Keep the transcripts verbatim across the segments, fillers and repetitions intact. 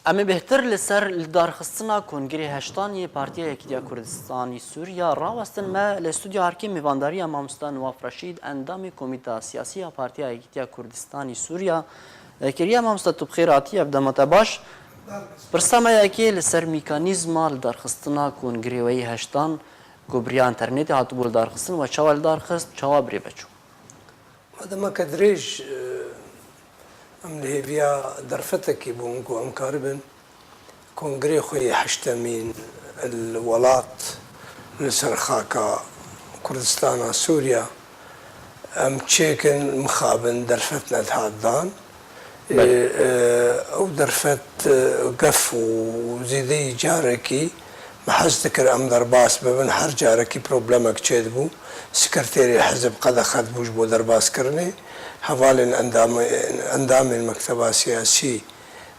Em ê bêhtir li ser lidarxistina Kongrê heştan yê Partiya Yekîtiya Kurdistanî Sûriya rawestin. Me li stûdya Erkê mêvandariya Mamosta Newaf Reşîd, endamê Komîta Siyasî ya Partiya Yekîtiya Kurdistanî Sûriya, e, kiriye. Mamosta, tu bi xêr hatî, ev dema te baş. Pirsa me yekê li ser mîkanîzma lidarxistina Kongrê wê yê heştan ku bi riya înternetê hatibû lidarxistin, we çawa lidarxist, çawa bi rê ve çû? Demeke dirêj, e, em li hêviya derfetekî bûn ku em karibin kongrê xwe yê heştemîn li welat, li ser xaka Kurdistana Sûriya, em çêkin, mixabin derfet nedihat dan. Belê. Ê, e, ew derfet, e, gef û zêdeyî carekî me hez dikir em derbas bibin, her carekî problemek çêdibû. Sekreterê hizb qedexe dibû ji bo derbaskirinê. Hevalên endamê-, endamên mekteba siyasî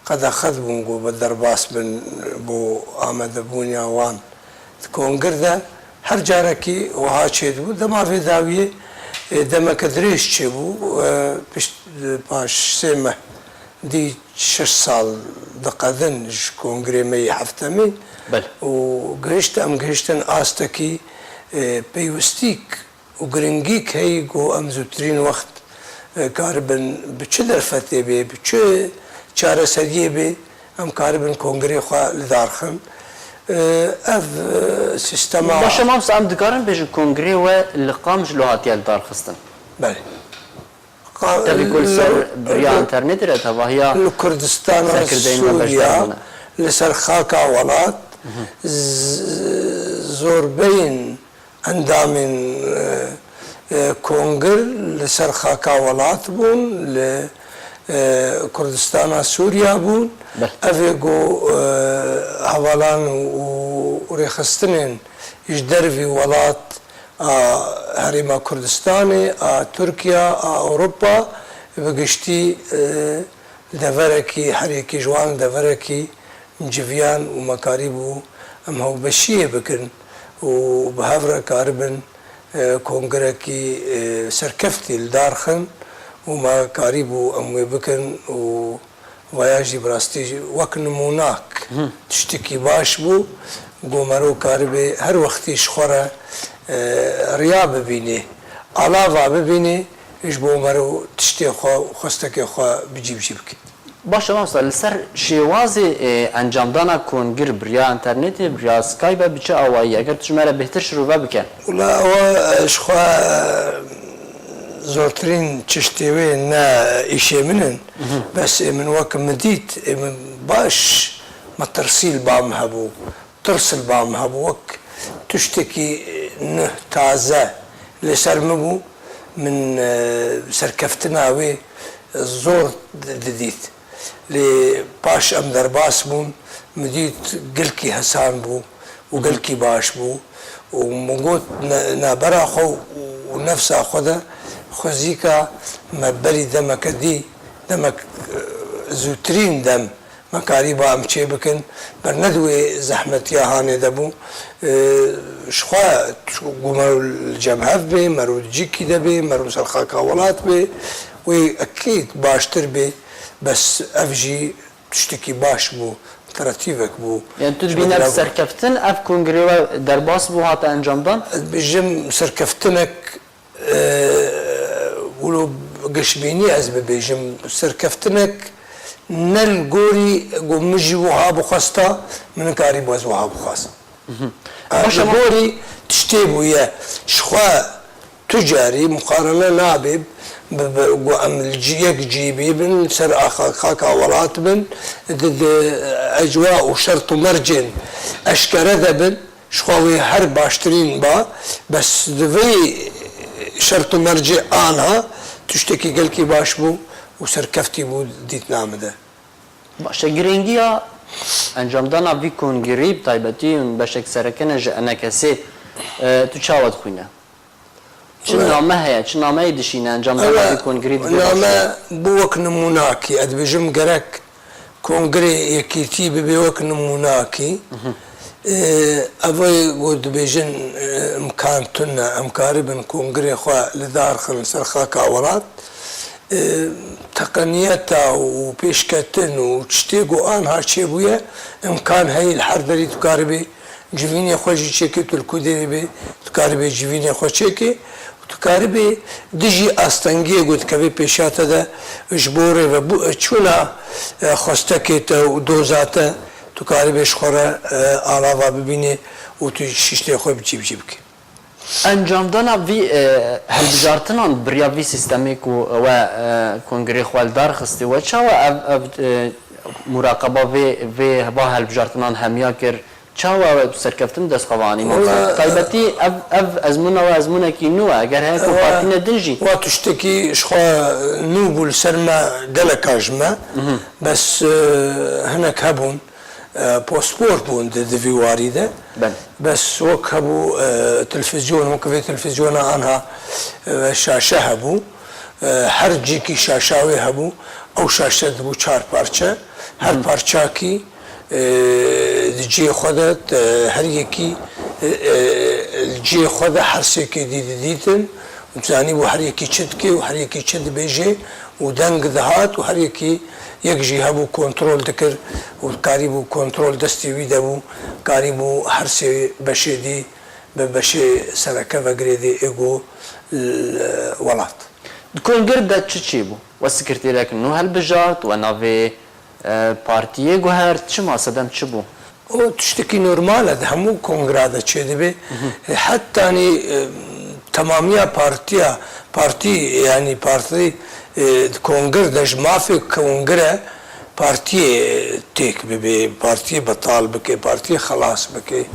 qedexe dibûn ku bi derbas bin bo amadebûniya wan di kongir de. Her carekî wiha çêdibû. Dema vê dawiyê, e, demeke dirêj çêbû. E, pişt, paş sê meh dî şeş sal diqedin ji kongrê me yê heftemîn. Belê. Û gihişt, em gihiştin astekî, e, peywistîk û giringîk heye ku em zûtirîn wext, e, karibin bi çi derfetê bê, bi çi çareseriyê bê, em karibin kongrê xwe li dar xin. E, ev, e, sîstema Baş e, mamosta, em dikarin bêjin kongrê we li qamij lo hatiye lidarxistin? Belê. Qa-, Tevî ku li ser li, biriya li, înternetê re tevahiya li Kurdistana serkirdeyên me Sûriya, beşdar bûne. Li ser xaka welat, z-, zorbeyên endamên, e, e, kongir li ser xaka welat bûn, li, e, Kurdistana Sûriya bûn. Belê. Ev ê ku, e, hevalan û, û rêxistinên ji dervî welat a Herêma Kurdistanê, a Tirkiya, a Ewropa, bi giştî, e, deverekî, her yekî ji wan deverekî civiyan û me karîbû em hevbeşiyê bikin û bi hev re karibin, e, kongirekî, e, serkeftî li dar xin û me karîbû em wê bikin û vaya jî bi rastî jî wek nimûnak Hı. tiştekî baş bû. Ku mero karibê her wextî ji xwe re, e, riya bibînê, alava bibînê, ji bo mero tiştê xwe û xwestekê xwe bi cî bi cî bike. Baş e, mamosta, li ser şêwazê, e, encamdana kongir bi riya înternetê, bi riya Skype e, bi çi awayî? Eger tu ji me re bêhtir şirove bike. Wela ew, e, ji xwe, e, zortirîn tiştê wê ne îşê min in. Mhm. Bes ê min wek min dît, ê min baş metirsî li ba min hebû. Tirs li ba min hebû, wek tiştekî, e, nuh, taze li ser min bû. Min, e, serkeftina wê zor di-, didît. Lê paş em derbas bûn, min dît gelkî hesan bû û gelkî baş bû û min got, ne-, navbera xwe û nefsa xwe de xwezîka me berî demeke dî, demek, e, zûtirîn dem me karîba em çê bikin, ber ne di wê zehmetiya hanê de bû. E, ji xwe, ku mero li cem hev bê, mero di cîkî de bê, mero ser xaka welat bê, wê ekîd baştir bê, bes ev jî tiştekî baş bû, alternatîvek bû. Yani tu ji dibîne bi serkeftin ev kongrê we derbas bû, hate encamdan? Ez dibêjim serkeftinek, e, wilo geşbînî ez bibêjim, serkeftinek ne li gorî ku min jî wiha bixwesta, min nikarîbû ez wiha bixwazim. Mhm. E, Baş li ama gorî tiştê bûye, ji xwe tu carî muqarene nabe bi, bi, ku em li cî-, yek cî bî bin, ser axa-, xaka welat bin, di, di ecwa û şert û mercên eşkere de bin, ji xwe wê her baştirîn ba, bes di vê şert û mercê anha tiştekî gelkî baş bû û serkeftî bû dîtina min de. Baş e, girîngiya encamdana vî kongirî bi taybetî hûn beşek sereke ne ji E N K S'ê, e, tu çawa dixwîne? Çi Evet. name heye, çi nameyê dişîne encamdana Evet. vî kongirî bibe Name başûr? Bû wek nimûnakî, ez dibêjim gerek Kongrê Yekîtî bibe wek nimûnakî. Mhm. Ee, ev ê ku dibêjin, e, imkan tune, em karibin kongrê xwe li dar xin ser xaka welat. Ee, teqeniyeta û pêşketin û tiştê ku anha çêbûye, imkan heye li her derî tu karibê civînê xwe jî çêkî, tu li ku derê bê, tu karibê civînê xwe çêkî û tu karibê dijî astengiyê ku dikeve pêşiya te de ji bo rêveçûna, e, xwestekê te û doza te, tu karibê ji xwe re, e, alava bibînê û tu şîştê xwe bi cî bi cî bikî. Encamdana vî, e, hilbijartinan bi riya vî sîstemê ku we, e, kongrê xwe li dar xistî, we çawa ev, ev, e, muraqeba vê, vê heva hilbijartinan hemiya kir? Çawa we serkeftin bi dest xwe ve anî? Wala, taybetî ev, ev ezmûna we ezmûnekî nû e. Eger heye ku wa, partîne din jî. Wa tiştekî ji xwe nû bû li ser me, geleka ji me. Bes, e, hinek hebûn. E, pospor bûn di, di vî warî de. Belê. Bes wek hebû, e, televîzyon, wek vê televîzyona anha, e, şaşe hebû. E, her cîkî şaşa wê hebû. Ew şaşe dibû çar parçe. Her Hı. parçakî, e, di cihê xwe de, e, her yekî, e, e, li cihê xwe de her sêkê dî didîtin. Û tu zanîbû her yekî çi dike û her yekî çi dibêje û deng dihat û her yekî yek jî hebû kontrol dikir û karîbû kontrol destê wî de bû, karîbû her sê beşê dî bi beşê sereke vegirêdê êgo, e, welat. Di kongir de çi çêbû? We sekretêrek nû hilbijart, we navê, e, partiyê guhert, çima, sedem çi bû? O tiştekî normal e, di hemû kongra de çêdibe. Hı hı. E, hetanî, e, temamiya partiya, partî, yanî partî, e, di kongir de ji mafê kongre partiyê têk bibe, partiyê betal bike, partiyê xelas bike.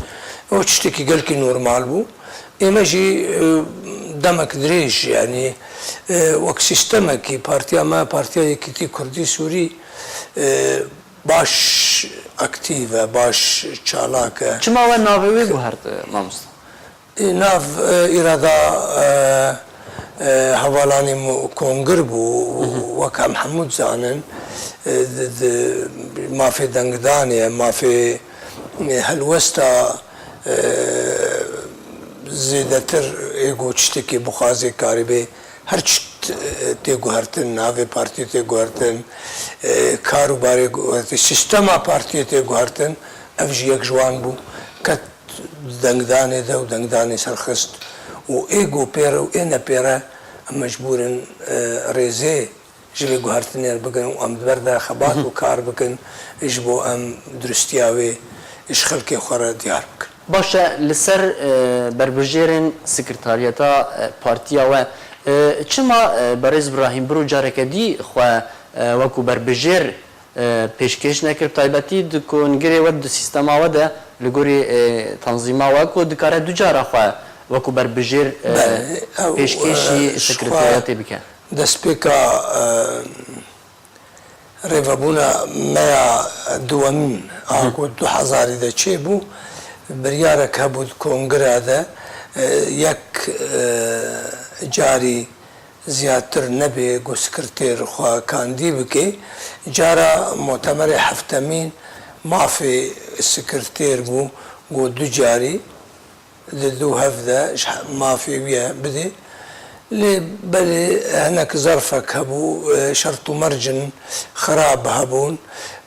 O tiştekî gelkî normal bû. Ême jî, e, demek dirêj, yanî, e, wek sîstemekî partiya me, Partiya Yekîtî Kurdî Sûrî, e, baş aktîv e, baş çalak e. Çima we navê wê guhert, mamoste? Ê, nav, e, îrada, e, e, hevalanê mu-, kongir bû, Hı hı. wek em hemû dizanin, e, di, di, mafê dengdanê, mafê, e, helwesta, e, zêdetir ê ku tiştekî bixwazê karibê her çi t-, tê guhertin, navê partiyê tê guhertin, e, kar û barê guhertin, sîstema partiyê tê guhertin, ev jî yek ji wan bû. Ket dengdanê de û dengdanê serxist û ê ku pê re û ê ne pê re em mecbûr in, e, rêzê ji vê guhertinê re bigrin û em di ber de xebat Hı hı. û kar bikin ji bo em duristiya wê ji xelkê xwe re diyar bikin. Baş e, li ser, e, berbijêrên sekretariyeta, e, partiya we, e, çima, e, berêz Birahîm Biro careke dî xwe, e, wekû berbijêr, e, pêşkêş nekir? Bi taybetî di kongirê we, di sîstema we de, li gorî, e, tanzîma we ku dikare du cara xwe wekû berbijêr, e, Belê, ew, pêşkêşî e, ji xwe sekretariyetê bike. Destpêka, e, rêvebûna me ya duwemîn a Hı. ku du hezarî de çêbû, biryarek hebû di kongre de, e, yek, e, carî ziyadtir nebe ku sekretêr xwe kandî bike. Cara mutemerê heftemîn mafê sekretêr bû ku du carî di du hev de ji mafê wî ye bidê. Lê belê hinek zerfek hebû, e, şert û mercin xirab hebûn.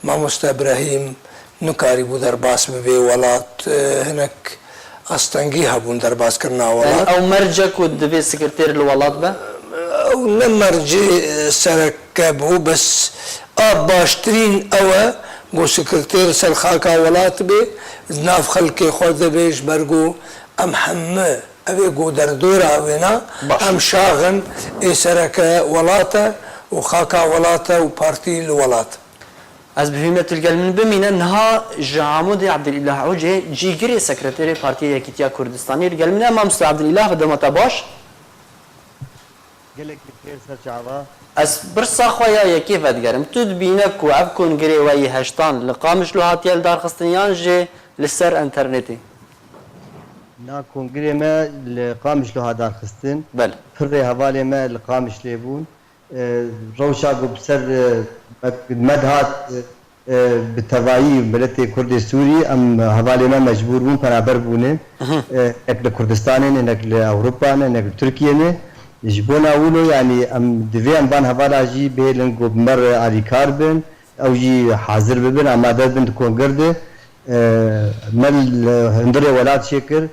Mamoste Birahîm nikarîbû derbas bibe welat, e, hinek astengî hebûn derbaskirina welat. Yanî ew merc e ku divê sekreter li welat be? Ew ne mercê, e, sereke bû, bes a baştirîn ew e ku sekreter ser xaka welat bê, di nav xelkê xwe de bê, ji ber ku em hemû ev ê ku derdora wêna, Baş. em şaxin ê sereke welat e û xaka welat e û partî li welat. Ez bi hîmmet li gel min bimîne. Niha ji Amûdê Abdulîlah Ocê, cîgirê sekreterê Partiyê Yekîtiya Kurdistanê li gel min e. Mamoste Abdulîlah, bi dema te baş. Gelek bi xêr, ser çava. Ez pirsa xwe ya yekê vedigerim. Tu dibîne ku ev kongirê we yê heştan li Qamişlo hatiye lidarxistin yan jî li ser înternetê? Na, kongirê me li Qamişlo hat darxistin. Belê. Pirrê hevalê me li Qamişlê bûn. E, rewşa ku bi ser, e, me, me dihat, e, bi tevayî miletê Kurdê Sûrî, em hevalê me mecbûr bûn, penaber bûne. Mhm. E, nek li Kurdistanê ne, nek li Ewropa ne, nek li Tirkiye ne. Ji bona wilo, yanî em divê em van hevala jî bihêlin ku bi me re alîkar bin, ew jî hazir bibin, amade bin di kongir de. E, me li hundirê welat çêkir.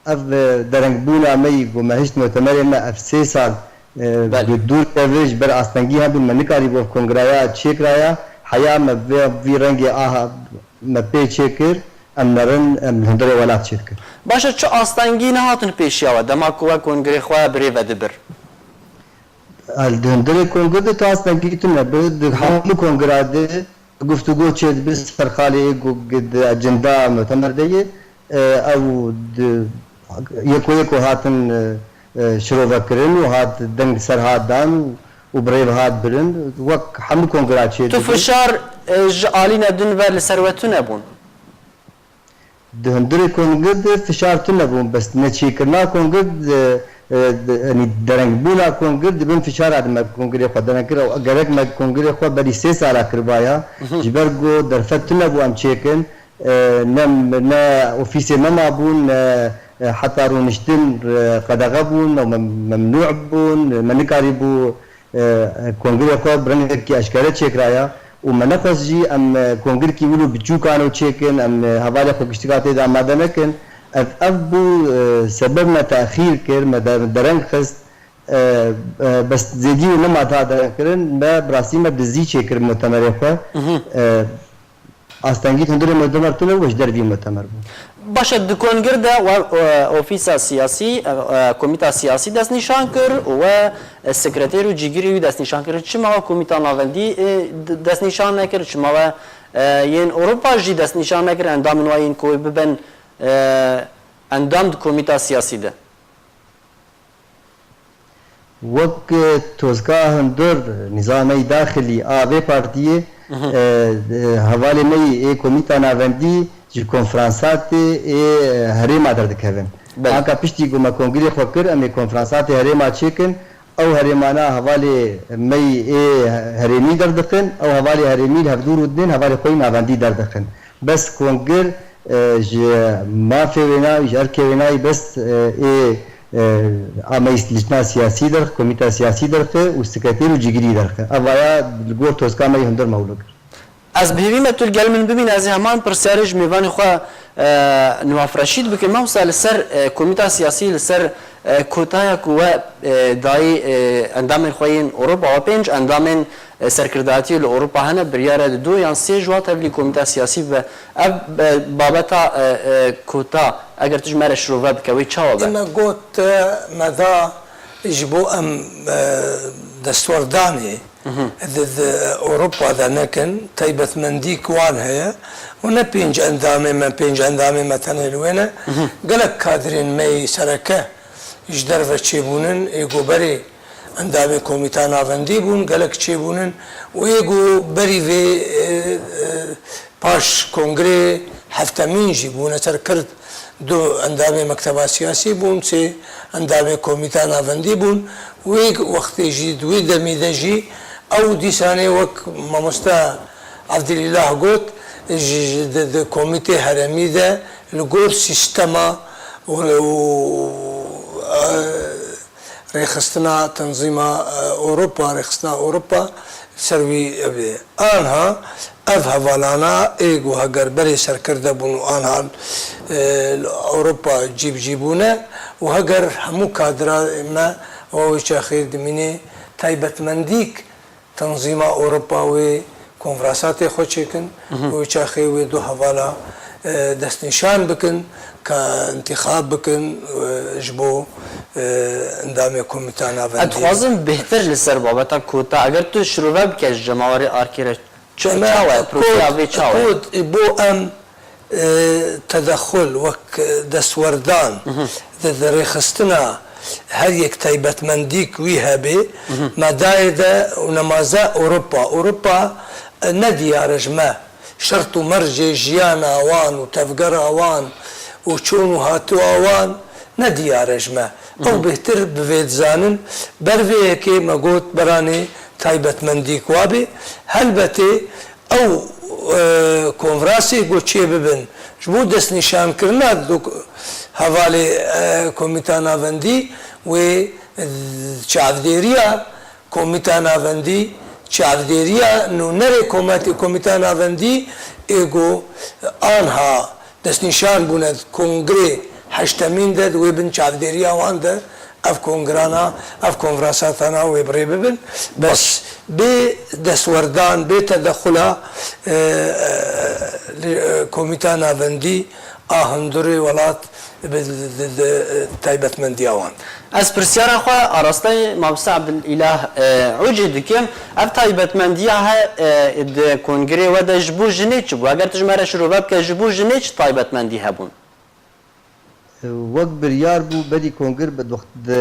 Ev, e, derengbûna me yî ku me hişt mutemerê me ev sê sal, e, Belê. bi dûr keve ji ber astengî hebûn, me nikarîbû ev kongraya çêkiraya. Heya me vê, vî rengê aha me pê çêkir, em nerin, em li hundirê welat çêdikin. Baş e, çi astengî nehatin pêşiya we dema ku we kongrê xwe bi rê ve dibir? Di hundirê kongir de tu astengî tune bi, di hemû kongira de guftûgo çêdibe ser xalê ê ku di ecenda mutemer de ye, e, ew di yeko yeko hatin, e, e, şirovekirin û hat deng ser hat dan û bi rê ve hat birin. Wek hemû kongira çêdibe. Tu fişar, e, ji alî nedin ve li ser we tune bûn? Di hundirê kongir de fişar tune bûn, bes neçêkirina kongir, e, e, de, yanî derengbûna kongir di bin fişara de me kongirê xwe dereng kir. Ew gerek me kongirê xwe berî sê sala kiribaya. Mhm. Ji ber ku derfet tune bû em çêkin, e, ne, ne ofîsê me mabûn, ne, e, heta rûniştin, e, qedexe bûn, ew mem-, memnû bûn, me nikarîbû e, kongirê xwe bi rengekî eşkere çêkiraya û me nexwest jî em, e, kongirkî wilo biçûkan û çêkin, em, e, hevalê xwe giştika tê de amade nekin. Ev, ev bû, e, sebeb me texîr kir, me de-, dereng xist, e, e, bes zêdî û nema da derengkirin, me bi rastî me dizî çêkir mutemerê xwe. Mhm. E, Astengî hundirê mutemer tune bû, ji dervî mutemer bû. Baş e, di kongir de we, e, ofîsa siyasî, e, e, komîta siyasî destnîşan kir û we, e, sekreter û cîgirê wî destnîşan kir. Çima we komîta navendî, e, d-, destnîşan nekir? Çima we, e, yên Ewropa jî destnîşan nekir, endamên we yên ku wê bibin, e, endam di komîta siyasî de? Wek, e, tozka hundir, nîzamê daxilî a vê partiyê, Mhm. e, e, hevalê me yî ê komîta navendî ji konferansatê ê herêma derdikevin. Belê. Anka piştî ku me kongirê xwe kir, em ê konferansatê herêma çêkin, ew herêmana hevalê me yî ê herêmî derdixin, ew hevalê herêmî li hevdû rûdinên hevalê xwe yî navendî derdixin. Bes kongir, e, ji mafê wê nayî, ji erkê wê nayî, bes, e, ê, e, ameyî lijna siyasî derxe, komîta siyasî derxe û sekreter û cîgirî derxe. Ev aya li gor tozka me yî hundir mewlo kir. Ez bi hêvî me tu li gel min bimîne, ez ê heman pirsyarê ji mêvanê xwe, e, Newaf Reşîd bikim. Mamosta, li ser, e, komîta siyasî, li ser, e, kotaya ku we, e, dayî, e, endamên xwe yên Ewropa, we pênc endamên e, serkirdayetiyê li Ewropa hene, biryar e di du yan sê ji wan tevlî komîta siyasî bibe. Ev, e, babeta, e, e, kota, eger tu ji me re şirove bike, wê çawa be? Me got, e, me da ji bo em, e, destwerdanê Mhm. di, di Ewropa de nekin, taybetmendîk wan heye û ne pênc endamê me, pênc endamê me tenê li wê ne. Mhm. Gelek kadrên me yê sereke ji derve çêbûnin, ê ku berê endamê Komîta Navendî bûn, gelek çêbûnin û ê ku berî vê, e, e, paş kongreyê heftemîn jî bûne serkirt, du endamê Mekteba Siyasî bûn, sê endamê Komîta Navendî bûn û ê wextê jî, di wê demî de jî ew dîsanê wek mamosta Evdilîlah got, ji, ji, di, di Komîtê Herêmî de li gor sîstema û, û, e, rêxistina tenzîma, e, Ewropa, rêxistina Ewropa ser wî bê. Anha ev hevalana ê ku heger berê serkirde bûn û anha, e, li Ewropa cîbicî bûne û heger hemû kadra me û wê çaxê dimînê taybetmendîk Tenzîma Ewropa wê konferansatê xwe çêkin Mhm. û çaxê wê du hevala, e, destnîşan bikin, ka intixab bikin, e, ji bo, e, endamê Komîta Navendî. Ez dixwazim bêhtir li ser babeta kota, eger tu şirove bike ji cemawerê arkê re, çi, Em, çawa ye, kot, profîla vê çawa ye? Kot, bo em e, tedexul, wek, e, destwerdan Mhm. di, di rêxistina her yek taybetmendîk wî hebe, Mhm. me dayê de û nemaze Ewropa. Ewropa, e, ne diyar e ji me. Şert û mercê jiyana wan û tevgera wan û çûn û hatiwa wan ne diyar e ji me. Ew Mhm. bêhtir bi vê dizanin. Ber vê yekê me got beranê taybetmendîk wa bê. Helbetê Ew, e, konferansê ku çêbibin, ji bo destnîşankirina du hevalê, e, Komîta Navendî wê Çavdêriya Komîta Navendî, çavdêriya nûnerê kometê-, Komîta Navendî ê ku anha destnîşan bûne di kongirê heştemîn de, di wê bin çavdêriya wan de ev kongirana, ev konferansatana wê bi rê bibin. Bes bê destwerdan, bê tedexula, e, e, li, e, Komîta Navendî a hundirê welat bi, di, di, di, taybetmendiya wan de. Ez pirsyara xwe arasteyê Mamoste Ebdulîlah, e, Ucî dikim. Ev taybetmendiya he, e, di kongirê we de ji bo jinê çi bû? Eger tu ji me re şirove bike, ji bo jinê çi taybetmendî hebûn? Wek biryar bû, berî kongir bi, di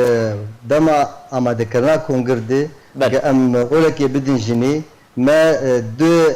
dema amadekirina kongir de, Belê. Ge em rolekê bidin jinê, me, e, du, e,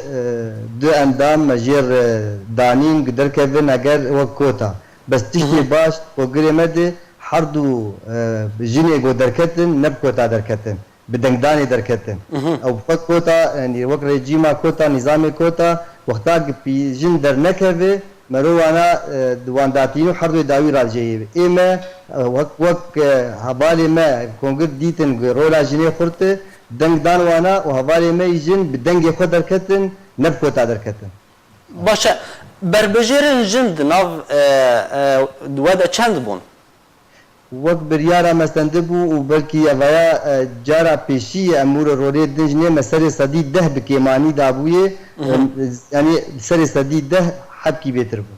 du endam me jê re danîn, derkevin heger wek kota. Bes tiştê Hı hı. baş, kongirê me de her du, e, jinê ku derketin, ne bi kota derketin. Bi dengdanê derketin. Mhm. Ew bi xwe kota, yanî wek rejîma kota, nîzamê kota, wexta ku pî-, jin dernekeve, mero wana, e, di wan datîn û her du dawî radijeyê. Ê me, e, wek, wek, e, hevalê me kongir dîtin ku rola jinê xurt e, deng dan wana û hevalê me jin bi dengê xwe derketin, ne bi kota derketin. Baş e, berbijêrên jin di nav, e, e, we de çend bûn? Wek biryara me stendibû û belkî evaya, e, cara pêşî ye, em wilo rolê din jinê me serê sedî deh bi kêmanî dabûyê, Mhm. e, yanî serê sedî deh hebkî bêtir bû.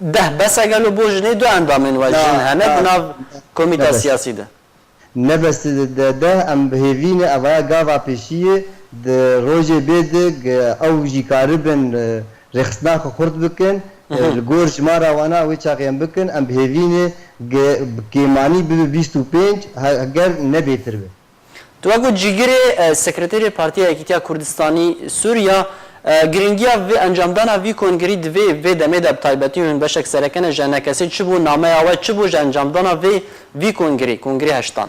Deh bes e gelo bo jinê du endamên we Na, jin hene na, di nav komîta ne bes. siyasî de? Ne bes de, de em bi hêvî ne, evaya gava pêşî ye, di rojê bê de, ge-, ew jî karibin, e, rêxistina xwe xurt bikin, e, Mhm. li gor jimara wana wê çaxê em bikin, em bi hêvî ne, ge-, bi kêmanî bibe bîst û pênc, he-, heger ne bêtir be. Tu wekî cîgirê, e, sekreterê Partiya Yekîtiya Kurdistanî Sûriya, e, giringiya vê encamdana vî kongirî di vê, vê demê de bi taybetî hûn beşek sereke ne ji enekesê çi bû, nameya we çi bû ji encamdana vê, vî kongirî, kongirê heştan?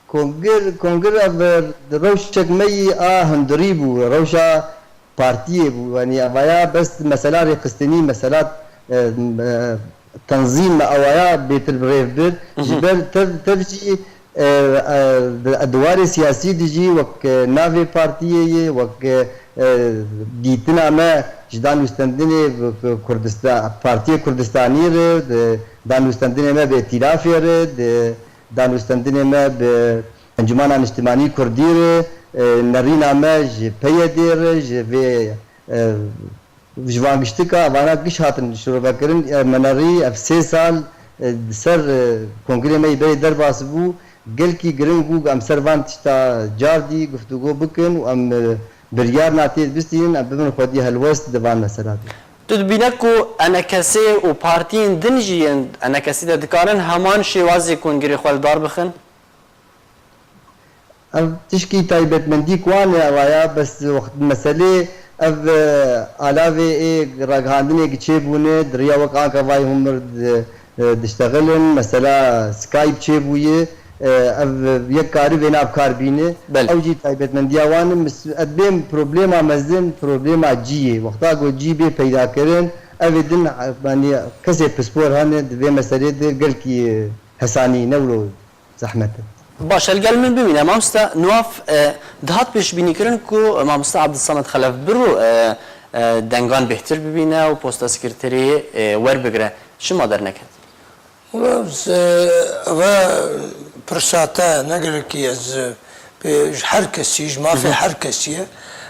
Kongir, kongir ev, e, rewşek me yî a hundirî bû, rewşa partiyê bû. Yanî evaya bes mesela rêxistinî, mesela, e, e, tenzîm me ewaya bêtir bi rêv bir. Hı hı. Ji ber tev, tev jî, e, e, di, di warê siyasî de jî wek, e, navê partiyê ye, wek, e, e, dîtina me ji danûstendinê bi, bi Kurdista-, Partiyê Kurdistanî re, di danûstendinê me bi Îtîlafê re, di danûstendinê me bi Encûmena Niştimanî Kurdî re, e, nerîna me ji P Y D re, ji vê, e, ji van giştika vana giş hatin şirovekirin. E, me nerî ev sê sal, e, di ser, e, kongirê me yî berê derbas bû, gelkî giring bû ku em ser van tişta car dî guftûgo bikin û em, e, biryar natê bistînin, em bibin xwedî helwest di van mesela de. Tu dibîne ku enekesê û partiyên din jî yên enekesî de dikarin heman şêwazê kongirê xwe li dar bixin? Ev tişkî taybetmendî ku wan e, ew aya, bes wext meselê ev, e, alavê ê ragihandinê ki çêbûne, di riya wek anka vay hûn mir di, e, diştexilin, mesela Skype çêbûye, e, ev yek karî vêna bi kar bîne. Belê. Ew jî taybetmendiya wan e. Mis-, ez bêm problema mezin, problema cî ye. Wexta ku cî bê peyda kirin, ev ê din, e, yanî kesê pispor hene di vê meselê de gelkî, e, hesanî ne wilo. Zehmet e. Baş e, li gel min bimîne. Mamoste Nuaf, e, dihat pêşbînîkirin ku Mamoste Abdulsamed Xelef biro, e, e, dengan bêhtir bibîne û posta sekreteriyê, e, werbigire. Çima derneket? Wala, e, eve pirsa te ne gelekî ez, e, pê ji her kesî, ji mafê Hı hı. her kesî ye.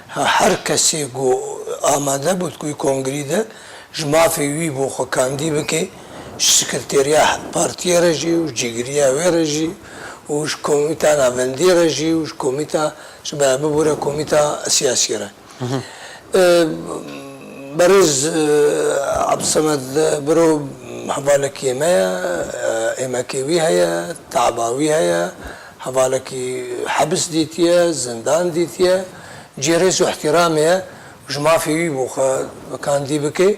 Ha, her kesê ku amade bû di ku kongirî de, ji mafê wî bo xwe kandî bike, ji sekreteriya partiyê re jî û ji cîgiriya wê re jî û ji komîta navendî re jî û ji komîta, ji be bibûre komîta siyasî re. Hı hı. E, Berêz, e, Abdulsemed Biro hevalekî me ye, e, êmekê wî heye, taba wî heye, hevalekî hebis dîtiye, zindan dîtiye. Cê rêz û ihtiramê ye, ji mafê wî bo xwe kandî bike.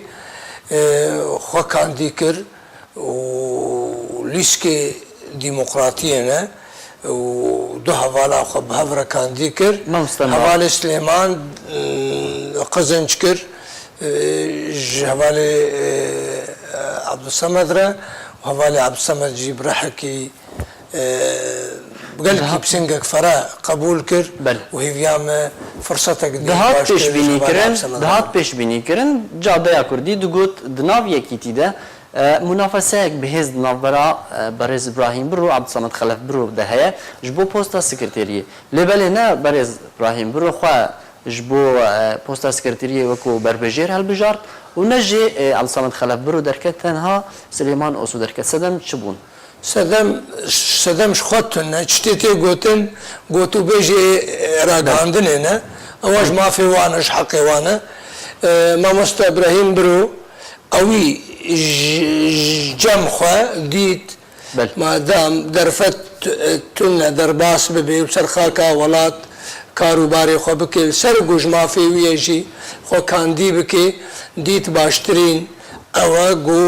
E, xwe kandî kir û lîskê demokratiyê ne û du hevala xwe bi hev re kandî kir. Mamoste Nuaf. Hevalê Silêman, e, qezenc kir, e, ji hevalê, e, Abdulsemed re û hevalê Abdulsemed jî bi rehekî e, gelkî pisingek fere qebûl kir û hêviya me firsetek dî. Dihat pêşbînî kirin, dihat pêşbînî kirin, cadeya Kurdî digot di nav yekîtî de, e, munafeseyek bihêz di navbera, e, berêz Îbrahîm Biro û Ebdulsamed Xelef Biro de heye ji bo posta sekreteriyê. Lê belê ne berêz Îbrahîm Biro xwe ji bo, e, posta sekreteriyê wekû berbijêr hilbijart û ne jî, e, Ebdulsamed Xelef Biro derket, tenha Silêman Oso derket. Sedem çi bûn? Sedem, sedem ji xwe tune. Çi tê tê gotin, gotûbêjê, e, ragihandinê ne. Ewa ji mafê wan e, ji heqê wan e. E, Mamoste Îbrahîm Biro, ewî ji, ji cem xwe dît, madam derfet tu-, tune derbas bibe û ser xaka welat kar û barê xwe bike, li ser ku ji mafê wî ye jî xwe kandî bike, dît baştirîn ew e ku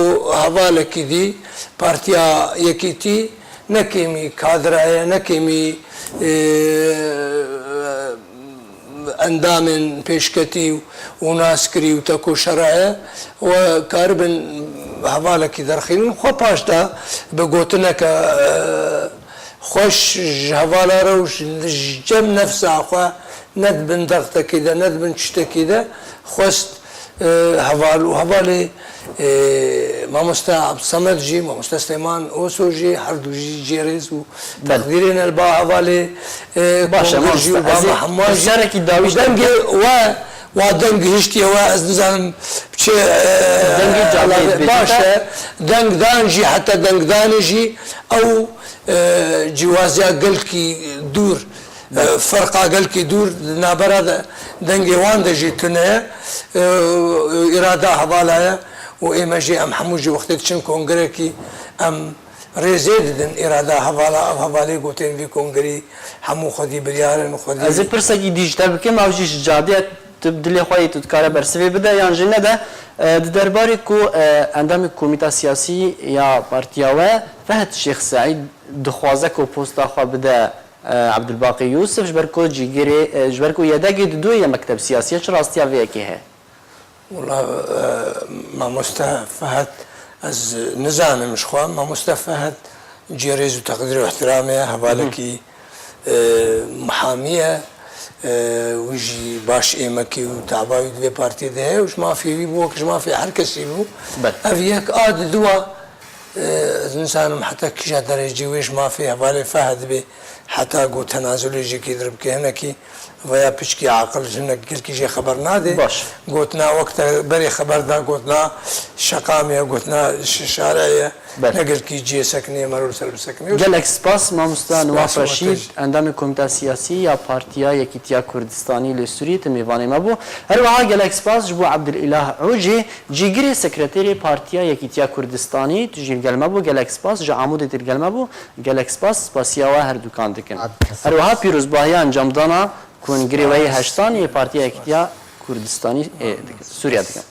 hevalekî dî Partiya Yekîtî ne kêmî kadre ye, ne kêmî, e, endamên pêşketî û naskirî û tekoşera ye, we karibin hevalekî derxînin. Xwe paş da bi gotineke, e, xweş ji hevala re û ji, ji cem nefsa xwe, ne di bin dextekî de, ne di bin tiştekî de xwest, e, heval û hevalê, e, Mamoste Abdulsamed jî, Mamoste Silêman Oso jî, her du jî cêrêz û teqdîrê ne li ba hevalê, e, Kongir jî û ba Mehema jî. Û dengê we, wa deng gihiştiye we, ez nizanim çi, e, dengê cadeyê dibêjin baş e. Dengdan jî, heta dengdanê jî ew, e, cîwaziya gelkî dûr, e, ferqa gelkî dûr di navbera de dengê wan de jî tune ye. E, îrada hevala ye û ême jî em hemû jî wextê diçin kongrekî em rêzê didin îrada hevala, ev hevalê gotên vî kongrî hemû xwedî biryar in, xwedî. Ez ê pirsekî dî ji te bikim, ew jî ji cadê tu bi dilê xwe yî tu dikare bersivê bide yan jî nede. E, di derbarê ku, e, endamê komîta siyasî ya partiya we Fehd Şêx Seîd dixwaze ku posta xwe bide, e, Ebdulbaqî Yûsif, ji ber ku cîgirê, e, ji ber ku yedegê di duyê ye mekteb siyasî ye, çi rastiya vê yekê heye? Wela, e, mamoste Fehd, ez nizanim ji xwe. Mamoste Fehd cê rêz û teqdîr û ihtiramê ye, hevalekî, e, mihamî ye. E, wî jî baş êmekî û taba wî di vê partiyê de heye û ji mafê wî bû, wek ji mafê her kesî bû. Ev yek a di dua, e, ez nizanim heta kîja derecê wê ji mafê hevalê Fehd bê, heta ku tenazulê jî kê dir bike hinekî. Veya piçkî aqil ji hinek gelkî jê xeber nade. Baş. Gotina wek te berê xeber da, gotina şeqamê ye, gotina ş-, şarê ye. Belê. Ne gelkî cihê sekinê ye, merû li ser bisekinê. Gelek spas, mamosta Spas Newaf we Reşîd, tij. Endamê Komîta Siyasî ya Partiya Yekîtiya Kurdistanî li Sûriyê, tu mêvanê me bû. Her wiha gelek spas ji bo Ebdulîlah Ocê, cîgirê sekreterê Partiya Yekîtiya Kurdistanî, tu jî li gel me bû. Gelek spas, ji Amûdê tu li gel me bû. Gelek spas, spasiya we her dukan dikin. Her wiha pîrozbahiya encamdana Kongirê we yê heştan yê Partiya Yekîtiya Kurdistanî, e, Sûriya dikin.